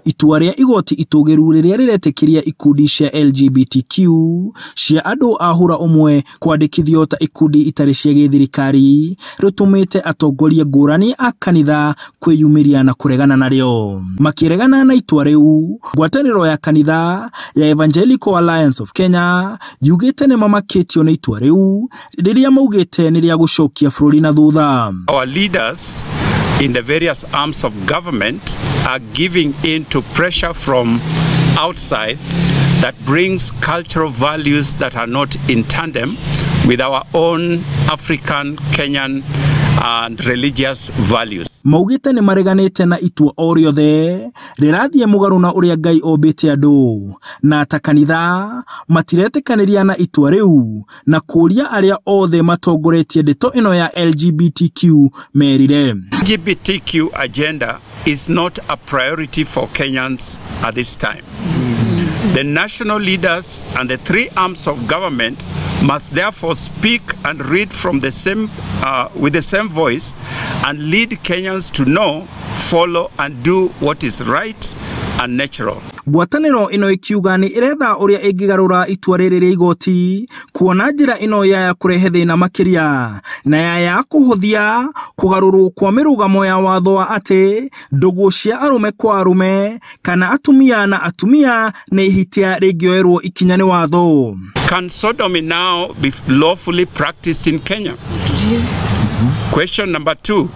Itua rĩa igoti itũgĩru rĩrĩa rĩretĩkĩria ikundi cia LGBTQ cia andũ a hũra ũmwe kwandĩkithio ta ikundi itarĩ cia gĩthirikari rĩtũmĩte atongoria ngũrani a kanitha kwĩyumĩria na kũregana narĩo. Makĩregana na itua rĩu, ngwatanĩro ya kanitha ya Evangelical Alliance of Kenya yugĩte nĩ mamakĩtio nĩ itua rĩu rĩrĩa maugĩte nĩ rĩa gũcokia bũrũri na thutha. Our leaders in the various arms of government are giving in to pressure from outside that brings cultural values that are not in tandem with our own African, Kenyan and religious values. Maugĩte nĩ mareganĩte na itua o rĩothe rĩrathiĩ mũgarũ na ũrĩa Ngai ombĩte andũ, na ta kanitha matiretĩkanĩria na itua rĩu na kũũria arĩa othe matongoretie ndeto ĩno ya LGBTQ merire. LGBTQ agenda is not a priority for Kenyans at this time. The national leaders and the three arms of government must therefore speak and read from the same, with the same voice and lead Kenyans to know, follow and do what is right and natural. Ngwatanĩro ĩno ĩkiuga nĩ ĩretha ũrĩa ĩngĩgarũra itua rĩrĩ rĩa igoti kuona njĩra ĩno yaya kũrehe thĩna makĩria na yaya kũhũthia kũgarũrwo kwa mĩrũgamo ya watho wa atĩ ndũgũ cia arũme kwa arũme kana atumia na atumia nĩ ihĩtia rĩngĩoerwo ikinya nĩ watho. Can sodomy now be lawfully practiced in Kenya? Question number 2,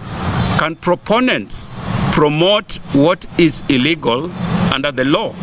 can proponents promote what is illegal under the law?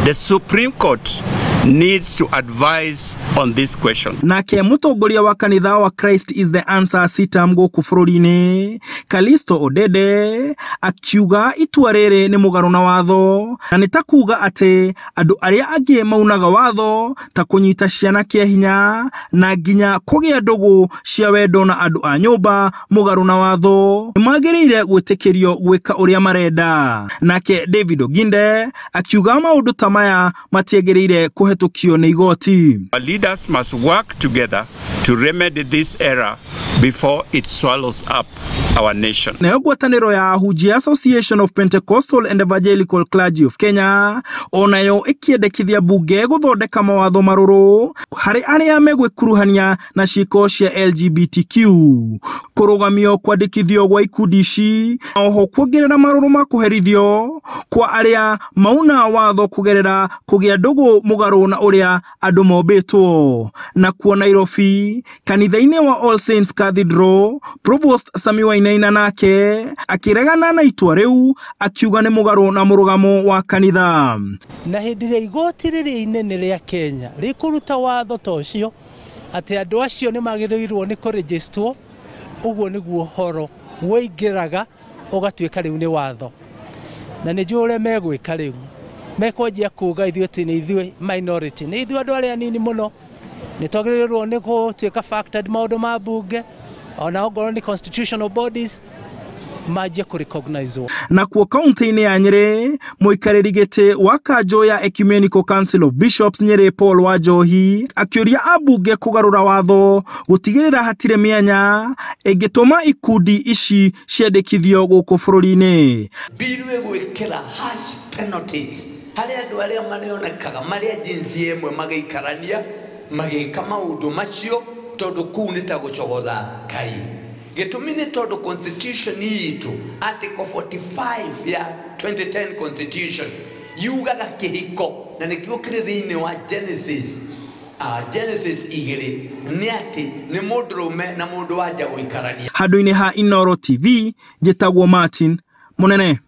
The Supreme Court needs to advise on this question. Nake mũtongoria wa kanitha wa Christ is the Answer CITAM gũkũ bũrũri-inĩ Kalisto Odede akiuga itua rĩrĩ nĩ mũgarũ na watho na nĩ ta kuga atĩ andũ arĩa angĩ maunaga watho ta kũnyita ciana kĩa hinya na nginya kũgĩa ndũgũ cia wendo na andũ a nyũmba mũgarũ na watho nĩmagĩrĩire gwĩtĩkĩrio gwĩka ũrĩa marenda. Nake David Oginde akiuga maũndũ ta maya matiagĩrĩire kũhetũkio nĩ igoti. Our leaders must work together to remedy this error before it swallows up our nation. Nayo ngwatanĩro ya ahunjia Association of Pentecostal and Evangelical Clergy of Kenya onayo ĩkĩendekithia bunge gũthondeka mawatho marũrũ harĩ arĩa megwĩkuruhania na ciĩko cia LGBTQ, kũrũgamio kwandĩkithio gwa ikundi ici, oho kuongerera marũrũ ma kũherithio kwa arĩa mauna watho kũgerera kũgĩa ndũgũ mũgarũ na ũrĩa andũ mombĩtwo. Na kuo Nairobi kanitha-inĩ wa All Saints Cathedral, Provost Sami Wainaina nake akĩregana na itua rĩu akiuga nĩ mũgarũ na mũrũgamo wa kanitha. Na hĩndĩ ĩrĩa igoti rĩrĩa inene rĩa Kenya rĩkũruta watho ta ũcio atĩ andũ acio nĩ magĩrĩirwo nĩ kũrĩgĩstwo, ũguo nĩguo ũhoro wĩingĩraga ũgatuĩka rĩu nĩ watho. Na nĩ njũĩ ũrĩa megwĩka rĩu, mekwanjia kuga ithuĩ atĩ nĩ ithuĩ minority, nĩ ithuĩ andũ arĩa anini mũno, nĩ twagĩrĩirwo nĩ gũtuĩka factored maũndũ ma bunge ona ongorwo nĩ constitutional bodies manjie kũrecognizewo. Na kuo kaunti-inĩ ya Nyĩrĩ, mũikarĩri gĩtĩ wa kanjũ ya Ecumenical Council of Bishops Nyĩrĩ Paul Wanjohi akĩũria ambunge kũgarũra watho gũtigĩrĩra hatirĩ mĩanya ĩngĩtũma ikundi ici ciandĩkithio gũkũ bũrũri-inĩ. Bill ĩgwĩkĩra harsh penalties harĩ andũ arĩa marĩonekaga marĩ a jinsi ĩmwe magĩikarania magĩka maũndũ macio tondũ kũu nĩ ta gũcogotha Ngai. Gĩtũmi nĩ tondũ constitution itũ article 45 ya 2010 constitution yugaga kĩhiko na nĩkĩo kĩrĩ thĩinĩ wa Genesis, Genesis 2 nĩ atĩ nĩ mũndũrũme na mũndũ wanja gũikarania. Handũ-inĩ ha Inooro TV njĩtagwo Martin Mũnene.